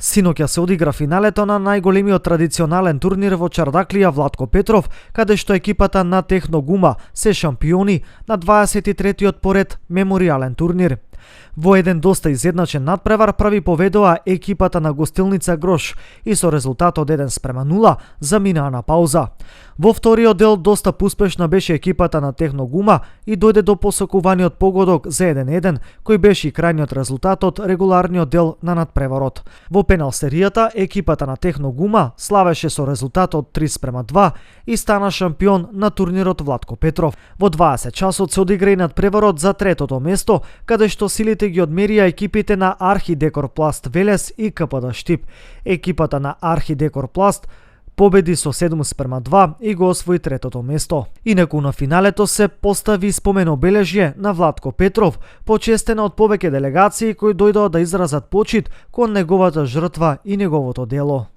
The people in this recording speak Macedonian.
Синоќа се одигра финалето на најголемиот традиционален турнир во Чардаклија Владко Петров, каде што екипата на Техногума се шампиони на 23-тиот поред меморијален турнир. Во еден доста изедначен надпревар први поведоа екипата на гостилница Грош и со резултатот 1:0 заминаа на пауза. Во вториот дел доста успешна беше екипата на Техногума и дојде до посокуваниот погодок за 1:1, кој беше и крајниот резултат од регуларниот дел на надпреварот. Во пенал серијата екипата на Техногума славеше со резултатот 3:2 и стана шампион на турнирот Владко Петров. Во 20 часот се одигра и надпреварот за третото место, каде што силите ги одмерија екипите на Архидекор Пласт Велес и КПД Штип. Екипата на Архидекор Пласт победи со 7:2 и го освои третото место. Инаку на финалето се постави спомен обележје на Владко Петров, почестена од повеќе делегации кои дојдоа да изразат почит кон неговата жртва и неговото дело.